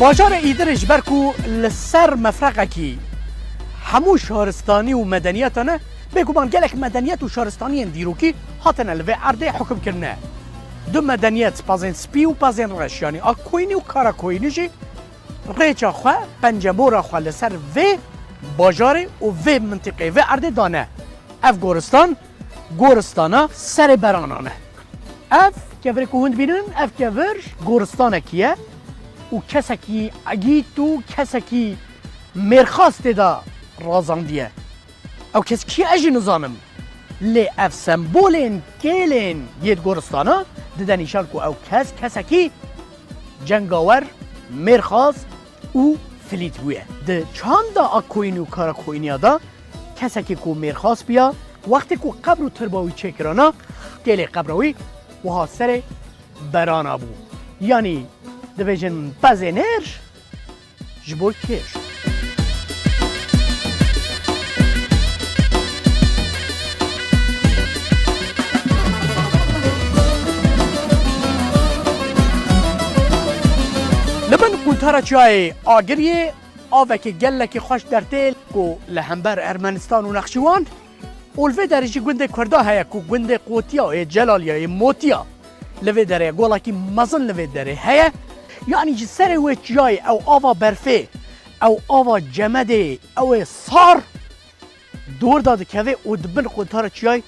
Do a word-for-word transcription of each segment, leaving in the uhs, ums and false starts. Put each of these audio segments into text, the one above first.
Bajarê Îdirê ji ber ku li ser mefreqekî hemû şaristanî û medeniyeta ne, bêguman gelek medeniyet û şaristaniyên dîrokî hatine li vê erdê hukimkirine. Du medeniyet, pezên spî û pezên reş, yanî a koyînî û kara koyînî jî rêça xwe, pencemora xwe li ser vê bajarê û vê mintiqê, vê erdê dane. Ev goristan, goristana Serê Beranan e. Ev kevirê ku hûn dibînin, ev kevir goristanekî ye û kesekî egît û kesekî mêrxas tê de razandiye. Ew kes kî ye ez jî nizanim. Lê ev sembolên kêlên yê goristana dide nîşan ku ew kes kesekî cengawer, mêrxas û filît bûye. Di çanda a koyînî û kara koyîniya de kesekî ku mêrxas bûya, wextê ku qebr û tirba wî çêkirana, kêlê qebra wî wiha serê berana bû. Yanî dibêjin pezê nêr ji bo kêr. Li bin quntara çiyayê Agiriyê avekî gelekî xweş dertê ku li hember Ermenistan û Nexşîwan û li vê derê jî gundê Kurda heye ku gundê Qotiya ê Celaliya ê Motiya li vê derê ye, golekî mezin li vê derê heye. Yanî ji serê wê çiyayê ew ava berfê, ew ava cemedê, ew ê sar dor da dikeve û di bin quntara çiyayê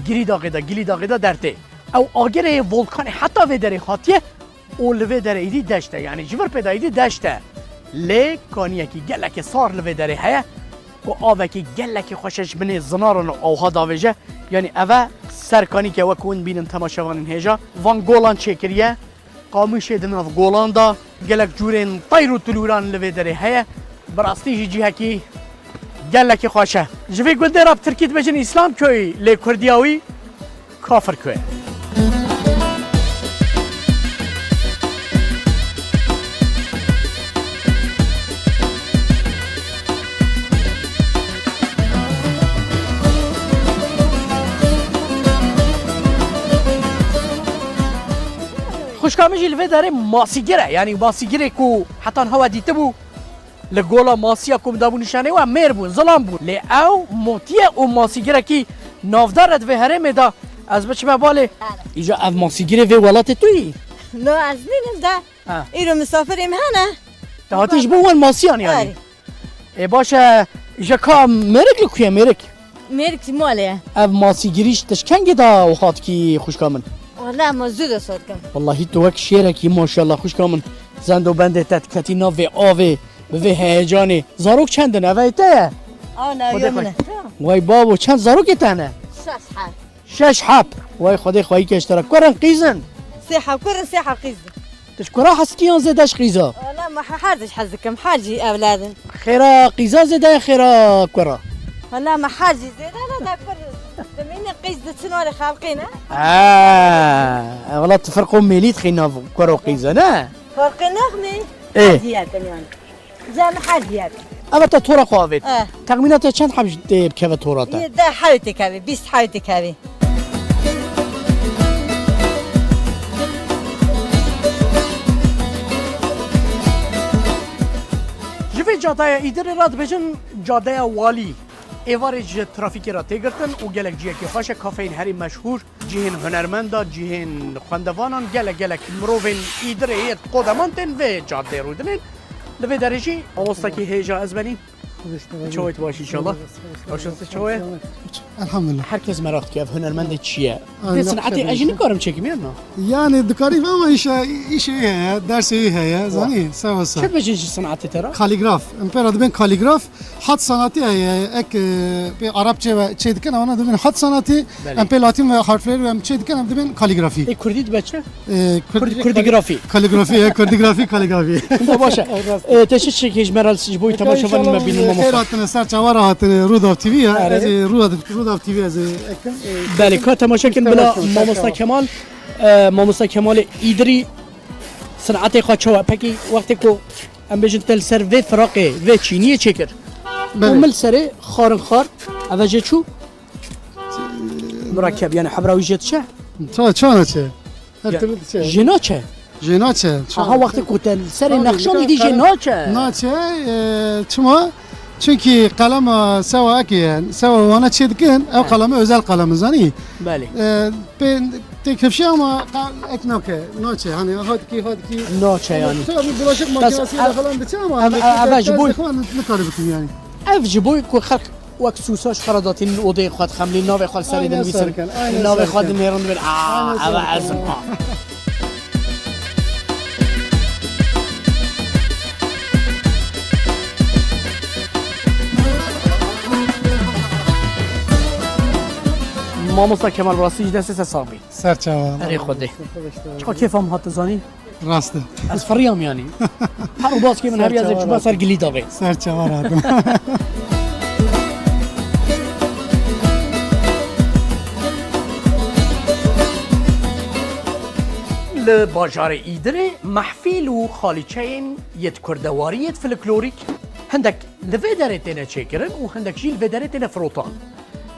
Girîdaxê de, Gilîdaxê de dertê. Ew agirê yê volkanê heta vê derê hatiye û li vê derê îdî deşt e. Yanî ji vir pê de îdî deşt e. Lê kaniyekî gelekî sar li vê derê heye ku avekî gelekî xweş e ji binê zinaran û awha davêje. Yanî ev e ser kanîke wek hûn bînin temaşevanên hêja. Van golan çêkiriye. Qamûşê di nav golan de, gelek cûrên teyr û tilûran li vê derê heye. Bi rastî jî cihekî gelekî xweş e. Ji vê gundê re bi tirkî dibêjin Îslamköy, lê kurdiya wî Kafirköy e. Xwişka min jî li vê derê masîgir e. Yanî masîgirê ku hetan hewe dîtibû, li gola masiya ku min dabû nîşanê we mêr bûn, zilam bûn. Lê ew motiye û masîgirekî navdar e di vê herêmê de. Ez biçime balê. Îca ev masîgirê vê welatê tu yî? No, ez nînim de. Ha. Îro misafirê min hene. Te hatî ji bo wan masiyan yanî? Erê. Ê baş e, îja ka mêrik li ku ye mêrik? Mêrik jî malê ye. Ev masîgirîş te ji kengê de û hatkî xwişka min? Wala ma zû de sor kim. Wallahî tu wek şêrekî maşallah xwişka min. Zend û bendê te diketî nav vê avê, bi vê heyecanê. Zarok çend in? Ev ê te ye? Ana, Xwedê yo xwe- min e. Way babo, çend zarokê te hene? Şeş heb. Şeş heb. Way Xwedê xweyî keş te re. Kurin qîz in? Sê heb kurin, sê heb qîz in. Tu ji kura hez kî yan zêde ji qîza? Wala ma he-, her diş hez dikim, her cî evlad in. Xêra qîza zêde ye, xêra kura? Wala ma her cî zêde ne, da kur dimîne qîz diçin were xelqî ne? Ha, wala tu firqo mêlî dixî nav kura û qîza ne? Ferqê nexmî. Ê. Her cî yetin yani. Cem her cî yetin. Eva te tora xwe avêt. Eh. Texmîna te çend heb tê bikeve tora te? Yê de hewtê kevî, bîst hewtê kevî. Ji vê cadeya Îdirê re dibêjin cadeya Walî. Êvarê ji trafîkê re tê girtin û gelek ciyekê xweş e, kafeyên herî meşhûr, cihên hunermenda, cihên xwendevanan, gelek gelek mirovên Îdirê yê qodeman tên vê cadeyê rûdinên. Li vê derê jî mamostakî hêja ez benî. Çawê tu baş inşallah. Başa tu çawê? Elhamdülillah. Her kes meraq dike ev hunermendê çi ye? Vê sinetê ez jî nikarim çêkim ya na. Yani dikarî ama îşe, îşê wî heye, dersê wî heye, zanî, sağ olsun. Çi dibêjin ji sinetê te re? Kaligraf. Em pê re dibên kaligraf. Hat sanatî heye, ek, e, pê Arapçe ve çê dikin, ama dibên hat sanatî, belê, em pê latîn ve harfleri ve em çê dikin, em dibên kaligrafî. Ê, kurdî dibe çi? Ê, kurd-, kurdigrafî. Kaligrafî, e, kurdigrafî, kaligrafî. Baş e. Ê, te çi çekê ji me re ji bo temaşevanên me bînin, mamosta? Xêr hatine, ser çava re hatine, Rûdaw T V ya. Erê. Ez ê Rûdaw, Rûdaw T V ez ê ekim. Belê, ka temaşe kin bila mamosta Kemal, e, mamosta Kemalê Îdirî sinetê xwe çawa? Pekî wextê ku em bêjin te li ser vê firaqê, vê çîniyê çêkir. Belê. Û min li serê xarin xar, eve jê çû? Mirakeb, yani hebra wî jê diçe? Ça, ça naçe? Her türlü diçe. Jê naçe? Jê naçe. Aha, wextê ku te li serê Tabii, nexşan bir îdî jê kalem- naçe. Naçe, e, çima? Çünkü kalema sewa eke ye. Sewa wana çê dikin, ev kalemi özel kalemi zanî. Belê. E, pê têkifşe ama ka-, ek nake, naçe. Hani hat ki, hat ki. Naçe yani. Tabii bulaşık makinesiyle falan diçe ama ev, hani ev, ev ji bo falan ne kadar bütün yani. Ev ji bo ku xelk wek sûsa ji xwe re datînin odeyên xwe dixemlîn, navê xwe li serê dinivîsin, navê xwe dinêrin dibên, "A, ev e, ez im." Mamosta Kemal, bi rastî ji destê te sax bî. Ser çavan. Erê Xwedê. Çiqa kêfa min hat, tu zanî? Rast e. Ez firiyam yanî. Her û baskê min hebî ez ê çûma ser gilî davê. Ser çavan hatim. Li bajarê Îdirê mehfîl û xalîçeyên yêt kurdewarî yêt folklorîk hindek li vê derê têne çêkirin û hindek jî li vê derê têne firotan.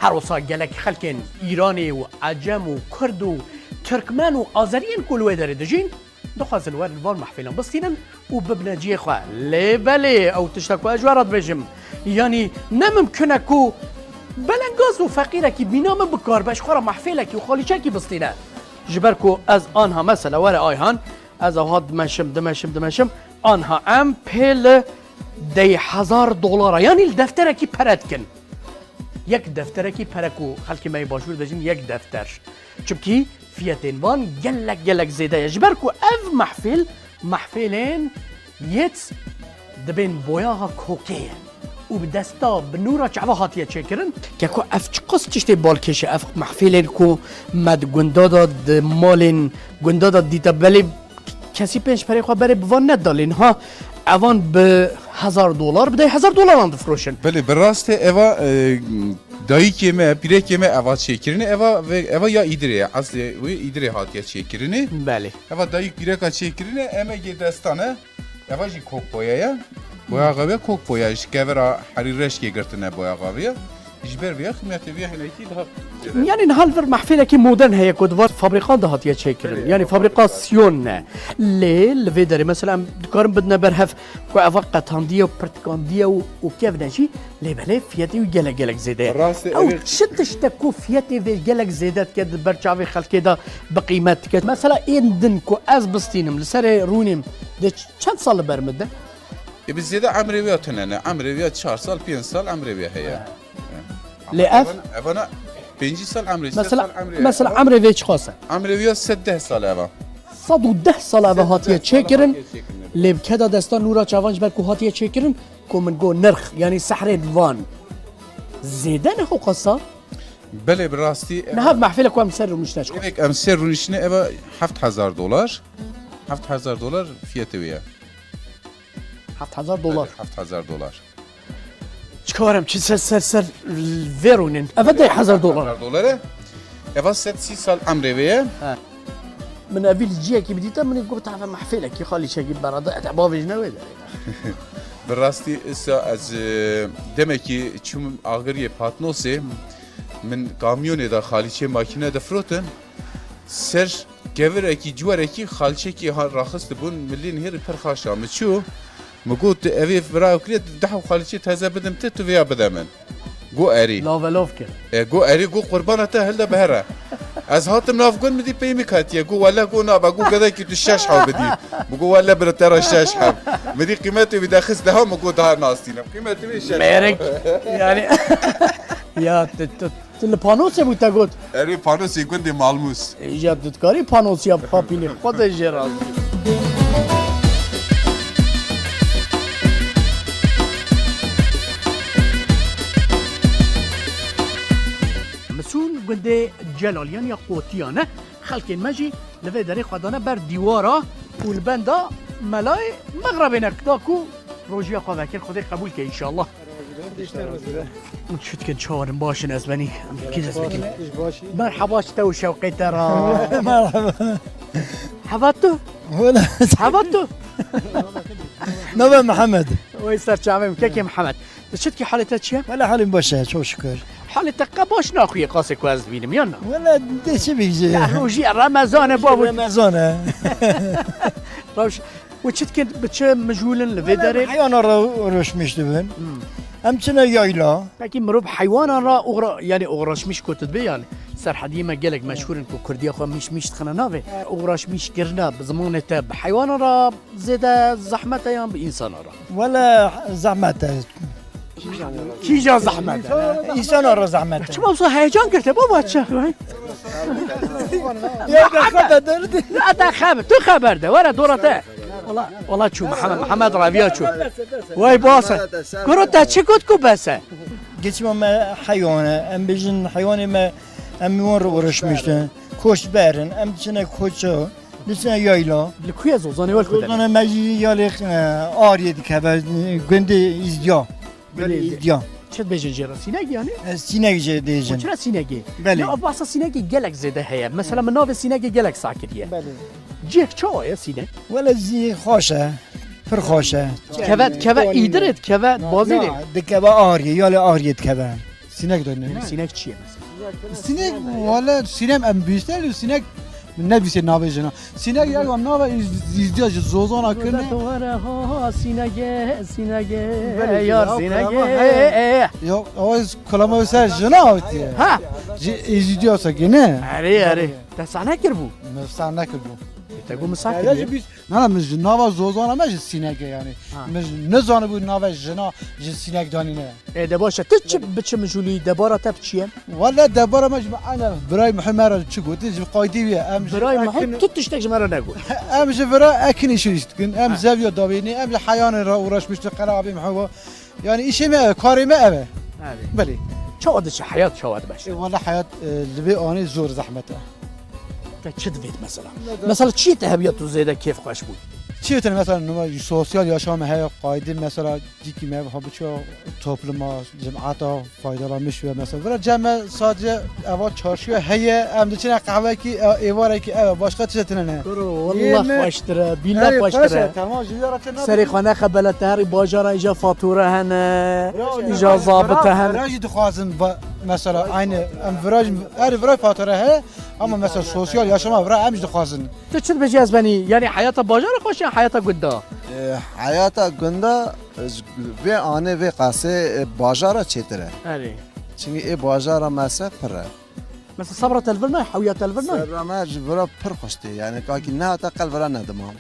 Her wisa gelek xelkên Îranê û Ecem û Kurd û Tirkmen û Azeriyên ku li wê derê dijîn, dixwazin werin van mehfîlan bistînin û bibine cihê xwe. Lê belê, ew tişta ku ez ji we re dibêjim, yanî ne mimkun e ku belengaz û feqîrekî mîna min bikaribe ji xwe re mehfêlekî û xalîçekî bistîne. Ji ber ku ez anha mesela were Ayhan, ez ewha dimeşim, dimeşim, dimeşim, anha em pê li dey hezar dolara, yanî li defterekî pere dikin. Yek defterekî pere ku xelkê me yê başûr dibêjin yek defter. Çimkî fiyetên van gelek gelek zêde ye. Ji ber ku ev mehfîl, mehfîlên yêt dibên boyaxa kokê ye û bi desta, bi nûra çava hatiye çêkirin. Keko ev çiqas tiştê balkêş e, ev mehfîlên ku me di gunda de, di malên gunda de dîte, belê kesî pênc perê xwe berê bi van nedalê. Niha evan bi hezar dolar, bi dey hezar dolaran difiroşin. Belê, bi rastê eva, e, dayikê me, pîrekê me eva çêkirinê, eva ve-, eva ya Îdirê ye. Eslê wê Îdirê hatiye çêkirinê. Belê. Eva dayik pîreka çêkirinê, em ê gê destan e. Eva jî kok boya ye. Boya xwe ve kok boya, ji kevera herî reşkê girtine boya xwe ve. Ji ber vê ya qîmetê vê ya hinekî daha zêde. Yanî niha li vir mehfîlekî modern heye ku di van fabrîkan de hatiye çêkirin. Belê. Yanî fabrîkasyon ne. Lê li vê derê mesela em dikarin bidine ber hev ku eva qetandiye û pirtikandiye û, û kevne jî, lê belê fiyetê wî gelek gelek zêde ye. Rastê ew ê çi tişt e ku fiyetê vê gelek zêde dike di ber çavê xelkê de bi qîmet dike? Mesela ên din ku ez bistînim li serê rûnê min de ç-, çend sal li ber min de? Ê, bi zêde emrê wê ya tune ne. Emrê wê ya çar sal, pênc sal emrê wê heye. He. Lê ev? Evana, evana pêncî sal emrê, sê sal emrê. Mesela, mesela emrê vê çiqas e? Emrê wê ya sed deh sal eva. Sed û deh sal eva hatiye çêkirin. Lê bi keda destan nûra çavan ji ber ku hatiye çêkirin, ku min got nirx, yanî sehrên van zêde ne hoqasa? Belê, bi rastî. Niha mehfîlek ku em ser rûniştine çiqas? Êvek em ser rûniştine eva heft hezar dolar. Heft hezar dolar fiyetê wê ye. Heft hezar dolar. Belê, heft hezar dolar. Çi karim, çi ser, ser, ser vê rûnin. Eve dey hezar dolar. Hezar dolar e. Eva sed sî sal emrê wê ye. He. Min evî li ciyekî bidîte, min ê got, "Eve mehfêlekî, xalîçekî berada, ete bavêjine wê derê." Bi rastî, îsa ez, e, demekî çûm agiriyê Patnosê, min kamyonê de xalîçê makîne difirotin. Ser kevirekî, ciwerekî xalçekî ha-, raxistibûn, milîn hêrî pir xaş a. Min çû, min got, "Evê vira ew kiriye, deh xalçê teze bidim te, tu vêya bide min." Got, "Erî." Lavelov kir. E, got, "Erî," got, "qurbana te hilde bi here." Ez hatim nav gund, min dî peymî ketiye. Got, "Wele," got, "nabe," got, "gedekî tu şeş hew bidî." Min got, "Wele bira te re şeş hew." Min dî qîmetê wî de xist deha, min got, "Daha nastînim." Qîmetê wî şeş hew. Mêrik. Yani, ya, tu, tu, Tu li Panosê bû te got? Erê, Panosê gundê Malmûs. Îja tu dikarî Panosiya papîlê xwe de jê razî. Misûn gundê Celaliyan ya Qotiyan e. Xelkên me jî li vê derê xwe dane ber dîwara û li benda melayê mexrebê ne da ku rojiya xwe vekir. Xwedê qebûl ke înşallah. Çi dikin, çawa in, baş in, ez benî, em kî dest bikin. Merhaba, ji te û şewqê te re. Merhaba. Hevat tu? Wala. Hevat tu? Navê Mihemed. Wey ser çavê min, kekê Mihemed. Tu çi dikî, halê te çi ye? Wala halê min baş e, çok şükür. Halê te qe baş naxuye qasê ku ez dibînim, yan na? Wele de çi bêjî? Ya rojî Remezan e, babo. Remezan e. Roj-, û çi dikin, bi çi mijûlin li vê derê? Heywana re uğraşmış dibin. Hmm. Em çine yayla. Pekî mirov heywanan re uğra-, yani uğraşmış ku tu dibê yani. Serhediyê me gelek meşhûr in ku kurdiya xwe miş miş dixine navê. Uğraşmiş kirina bi zimanê te bi heywanan re zêde zehmet e yan bi însanan re? Wele zehmet e. Kîjan zehmet e? Însanan re zehmet e. Çima wisa heyecan girte baba çi? Ya da xeber derdi. Ya da xeber, tu xeber de, were dora te. Wala, wala çû Mihemed, Mihemed Raviya çû. Vay basa. Kuro te çi got ku bese? Geçme me heywane, em bêjin heywanê me, em wan re uğraşmıştı. Koçber in, em diçine koça, diçine yayla. Li ku ye Zozanê wel ku te? Zozanê me jî yalê, e, Ariyê dikeve, e, gundê Îzdiya. Gundê Belê, Îzdiya. Çi dibêjin jê re? Sînek yani? E, sînek jê dêjin. Çira sînekê? Belê. Ya, ev bahsa sînekê gelek zêde heye. Mesela min navê sînekê gelek sah kiriye. Belê. Cih çawa ye sînek? Wele zî xweş e. Pir xweş e. Keve, keve îdirê, keve bazêrê. Na, dikeve Ariyê, yalê Ariyê dikeve. Sînek dayne. Sînek çi ye mesela? Sînek, wele sînek em bîster û sînek nebîsê navê jina. Sînek ya nava Îz-, Îzdiya ji Zozana kirine. Were ha, ha, sînege, sînege, Belê, yar ya, sînege. Kulama, he. Ya, ew kulama ser jina avitiye. Ha. Ji Îzdiya sekine. Erê, erê. Te sahne kir bû? Me sahne kir bû. E, te got min sahne kir. Na, na, min ji nava Zozana me ji sîneke yani. Ha. Min ji nizanibû nava jina ji sînek danîne. E, de baş e. Tu çi, bi çi mijûlî debara te bi çi ye? Wele debara me ji me ene birayê Mihemed re çi gotin, ji qaydî wî ye. Em ji Birayê Mihemed, ekin tu tiştek ji me re negot. Em ji vira ekin îşî dikin, em Ha. zeviya davênî, em ji heyanê re uğraşmıştık, qera abî Mihemed. Yani îşê me ev e, karê me ev e. Erê. Belê. Çawa diçe heyat, çawa dibeşe? E, wele heyat, e, li vê anê zor zehmet e. Te çi divêt mesela? Mesela çi te hebiya tu zêde kêf xweş bû? Çi tene mesela numa sosyal yaşam heye, qaydi mesela cîkî me ha biço topluma, cemaata faydalanmış ve mesela. Vira cem me sadece eva çarşıya heye, em diçine qehwekî, e, êvarekî ev, başka tişte tine ne. Kuro, Yê wallah mi? Xweştir e, billah Erê, xweştir xweş e. e, tamam, ji vira te Serê xwe nexebele te herî bajara îja fatura hene, Ya, îja vira, zabite vira, hene. Vira jî dixwazin va-, mesela aynı, em vira jî, erê vira fatura heye, ama mesela sosyal yaşama vira em jî dixwazin. Tu çi dibêjî ez benî? Yanî heyata bajara xweş yan heyata gunda? E, heyata gunda, e, ji vê anê vê qasê, e, bajara çêtir e. Erê. Çimkî ê bajara mese pir e. Mesela sebra te li vir nayê, hewiya te li vir nayê? Sebra me ji vira pir xweş tê. Yani kakî nehate qel vira nedimam.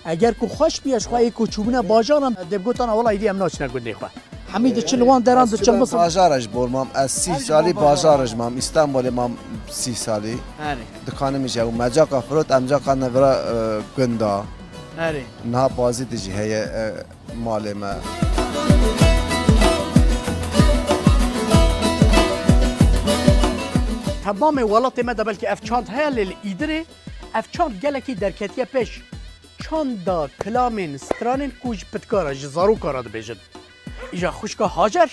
Eger ku xweş bûye ji xwe ê ku çûbûne bajaran, dê bigotana wela îdî em naçine gundê xwe. Hemî diçin li wan deran diçin Misir. Bajara ji bor mam, ez sî salî bajara ji mam, Îstanbulê mam sî salî. Erê. Dikanê min jî ew mecaka firot, em caka nevira, e, gunda. Erê. Niha bazî de jî heye, e, malê me. Temamê welatê me de belkî ev çand heye, lê li Îdirê ev çand gelekî derketiye pêş. Çanda kilamên stranên ku ji pitkara, ji zaroka re dibêjin. Îja xwişka Hacer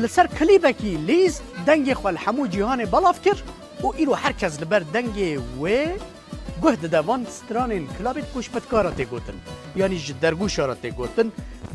li ser klîbekî lîst dengê xwe li hemû cîhanê belav kir û îro her kes li ber dengê wê guh dide van stranên kilamên ku ji pitkara tê gotin, yanî ji dergûşa re tê gotin,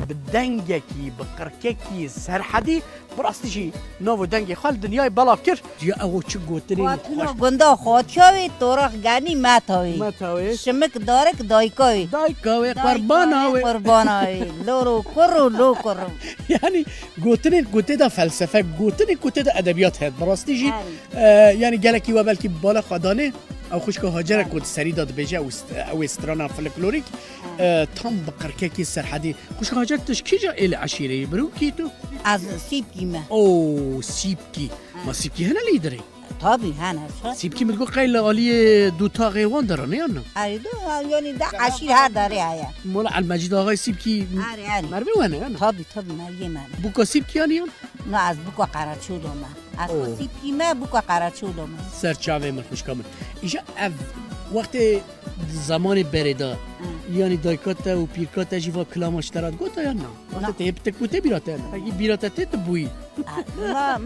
bi dengekî, bi qirkekî serhedî, bi rastî jî nav û dengê xwe li dinyayê belav kir. Ya ew çi gotinên Xwatina xweş. Gunda Xwatiya wê, torax genî meta wê. Meta wê. Şimik darik dayika wê. Dayika wê, Dayika qurbana wê, wê. Qurbana wê. Loro kurro, lo kurro. Yani gotinên ku tê de felsefe, gotinên ku tê de edebiyat heye. Bi rastî jî, Erê. e, yani gelekî we belkî bala xwe danê, ew xwişka Hacer e Erê. Ku di serî de dibêje, ew st-, ew ê strana folklorîk, Erê. e, tam bi qirkekî serhedî. Xwişka Hacer, tu ji kîja êlê eşîrê yî? Birûkî tu? Ez Sîpkî me. Oo, Sîpkî. Erê. Ma Sîpkî hene li Îdirê? Tabî hene. Sîpkî min got qey li aliyê dûtaxê wan de re ne yan na? Erê, do, yanî de eşîr her darê heye. Mola El Mecîd Axayê Sîpkî Erê, erê. Mervê we ne yan na? Tabî, tabî, mervê me ne. Bûka Sîpkî yanî yan? Na, ez bûka Qereçoda me. Ez Oo. Sîpkî me, bûka Qereçoda me. Ser çavê min xwişka min. Îja ev wextê zemanê berê de, Hı. yanî dayika te û pîrka te jî va kilama ji te re digota yan na? Wextê Na. Te yê pitek û tê bîra te ne. Pekî bîra te tê tu bûyî? Na,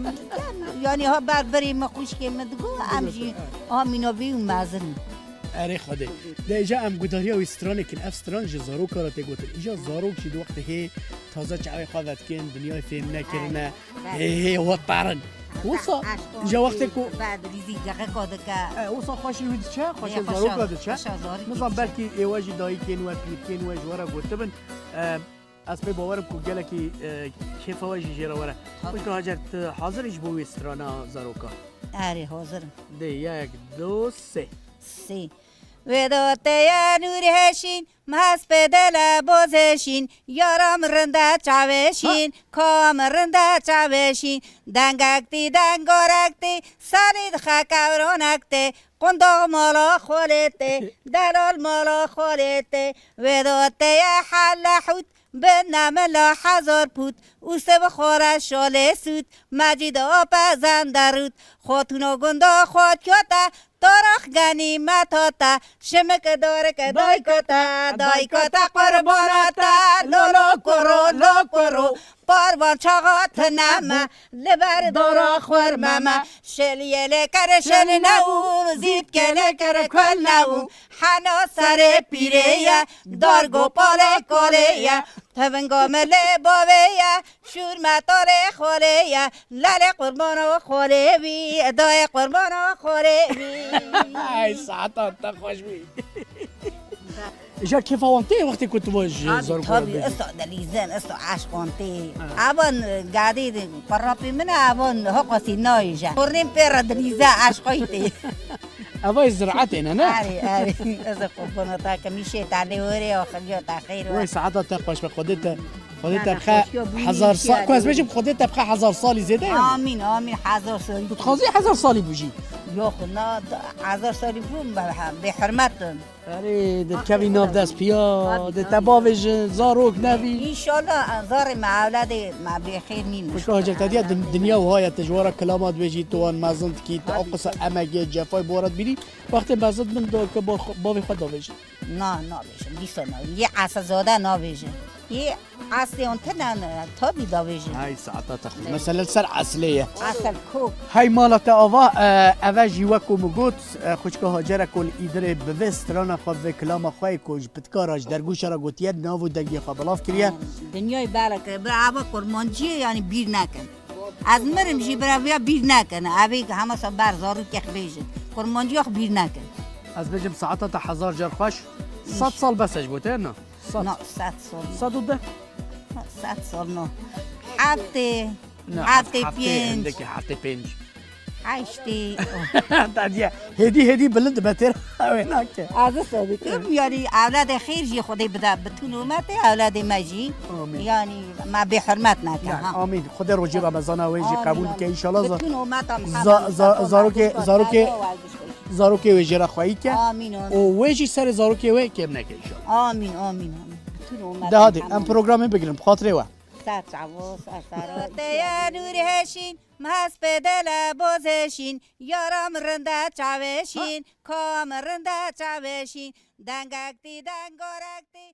yanî ha ber berê min xwişkê min digot, em jî ha mîna bî û mezin. Erê Xwedê. De îja em gudariya wî stranek in. Ev stran ji zaroka re tê gotin. Îja zarok jî di wextê hê taze çavê xwe vedikin, dinyayê fêm nekirine. Belê, belê. Hê hê we perin. Wisa, eşq, îja wextê ku bedrîzî cexeko dike. E, wisa xweşî wî diçe, xweşê zaroka diçe. Nizam belkî êwe jî dayikên we, pîrkên we ji we re gotibin. E, Ez pê bawer im ku gelekî, e, kêfa we jî jê re were. Tabii. Xwişka Hacer, tu hazir î ji bo wê strana zaroka? Erê, hazir im. Dê, yek, du, sê. Sê. Wê do te ye nûrê heşîn, mehespê dele bozê şîn, yara min rinda çavê şîn, ka min rinda çavê şîn, dengek tî, dengarek tî, salî dixe kewronek tê, qundax mala xolê tê, delal mala xolê tê, wê do te ye helle hût, Bi nemila hezar pût û sibxore şolê sût, Mecîd ape zenderût, xotûno gunda xwe kyote, tarax genîmeta te, şimik darik dayka te, dayka te qurbana te, lolo kuro, lo kuro, parvan çaxa tune me, li ber dara xurme me, şeliyê lê kere şel nebû, zîpkê lê kere kol nebû, hena serê pîrê ye, dar gopalê kolê ye. Tevinga me lê bavê ye, şûr me talê xolê ye, lelê qurbana xolê bî, dayê qurbana xolê bî. Ay, saeta te xweş bî. Îja kêfa wan tê wextê ku tu ji zarok re dibêjî? Tabii, tabii, esta delîzin, esta eşqan tê. Ha. Evan gadê de parapê min e, evan hoqasî nayê je. Qornên pê re dilîze eşqayî tê. Eva ziraetê ne, ne? Erê, erê. Ez ê qurbana te kim, îşê te lê were ya xiriya te xêr we. Wey, saeta te xweş be, Xwedê te, Xwedê te bixe hezar sal, ku ez bêjim Xwedê te bixe hezar salî zêde ye. Amîn, amîn, hezar salî. Tu dixwazî hezar salî bû jî? Yok, na, hezar salî bû, bê hurmet in. Erê, dikevî nav dest piya, dê te bavêjin, zarok nevî. Înşallah, zarê me, ewladê me bê xêr nîn. Xwişka Hacer, te diya din-, dinya wiha ye, tu ji we re kilama dibêjî, tu wan mezin dikî, tu ew qisa emegê, cefayê bi we re dibînî. Wextê mezin dibin, do ke ba-, bavê xwe davêjin. Na, nabêjin, dîsa na. Yê esezade nabêjin. Yê eslê wan tune ne, tabî davêjin. Hay saeta te xwe. Mesele li ser eslê ye. Esel kok. Hay mala te ava, e, eve jî wek ku min got, e, xwişka Hacer e ku li Îdirê bi vê strana xwe, bi vê kilama xwe yê ku ji pitkara, ji dergûşa re gotiye, nav û dengê xwe belav kiriye. Dinyayê belek, bi ava kurmanciyê yanî bîr nekin. Ez mirim jî bira vêya bîr nekin. Evê hema sal ber zarokê xwe bêjin. Kurmanciya xwe bîr nekin. Ez bêjim saeta te hezar car xweş. Sed sal bes e ji bo te, na? Sed. Na, sed sal. Sed û deh. Sed sal no. Heftê. Na, heftê pênc. Hindekî heftê pênc. Heştê. Te diye hêdî hêdî bilind dibe têr ew ê nake. Ez wisa dikim, yanî ewladê xêr jî Xwedê bide, bi tûn û me tê ewladê me jî. Amîn. Yanî me bêhurmet neke, ha. Amîn. Xwedê rojî Remezana wê jî qebûl bike înşallah. Bi tûn û me tam za-, za-, zarokê, zarokê, zarokê wê jê re xweyî ke. Amîn, amîn. Û wê jî serê zarokê wê kêm neke înşallah. Amîn, amîn, amîn. Bi tûn û me. De hadê, em programê bigirin, bi xatirê we. Ser çavo, ser sara. Te ye nûrê heşîn, mehespê dele bozê şîn, yara min rinda çavê şîn, ka min rinda çavê şîn, dengek tî, dengarek tî,